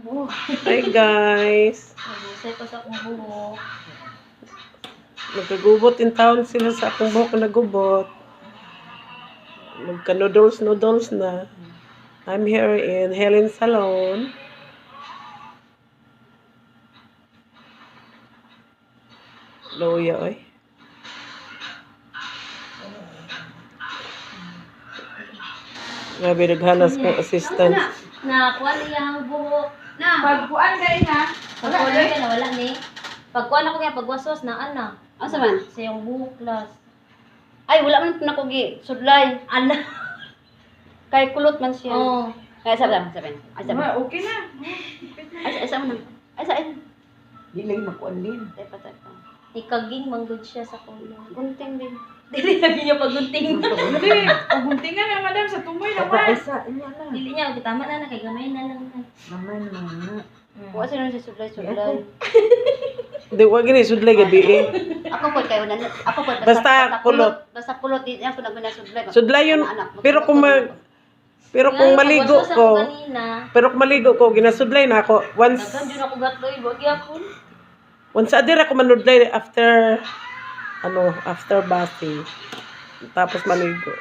Buhok. Hi, guys. Nagusay pa sa akong buhok. Nagkagubot in town sila sa akong buhok na nagubot. Magka-noodles noodles na. I'm here in Helen Salon. Loya, oy. Grabe, naghanas kong assistant. Na, kuha niya ang buhok. Na. Pagkuan kay na. Pagkuha ka na, wala ni. Pagkuha na ko niya, pagwasos na, ana. Asa man? Sa iyong buhok, las. Ay, wala man na ko gi sudlay. Ala. Kay kulot man siya. Oo. Ay, sabi sabi sabi. Ay, sabi. Ma, okay na. Ay, sa mo na. Ay, sa ay. Di lagi makuan din. Tepa tepa. Ikaging manggod siya sa kulo. Gunting din. Dili lagi niya pagunting. Hindi, paguntingan na, madam, sa tumoy Aba, naman. ay sa inya na. Dili niya, okay, tama na na, kay gamay na lang na. Naman na na. Wa siya nun sa sudlay sudlay. Di, wag gini, sudlay gabi eh. Ako po kayo na ako po. Basta kulot. Basta kulot di ako na sudlay. Sudlay yun. Anak, Pero kung pero kung Nga, maligo pagwasos ko, ako kanina. Pero kung maligo ko, ginasudlay na ako. Once, Daghan jud ako gatloy, wag yapon. Once a day ako manudlay after, ano, after bathing. Tapos maligo.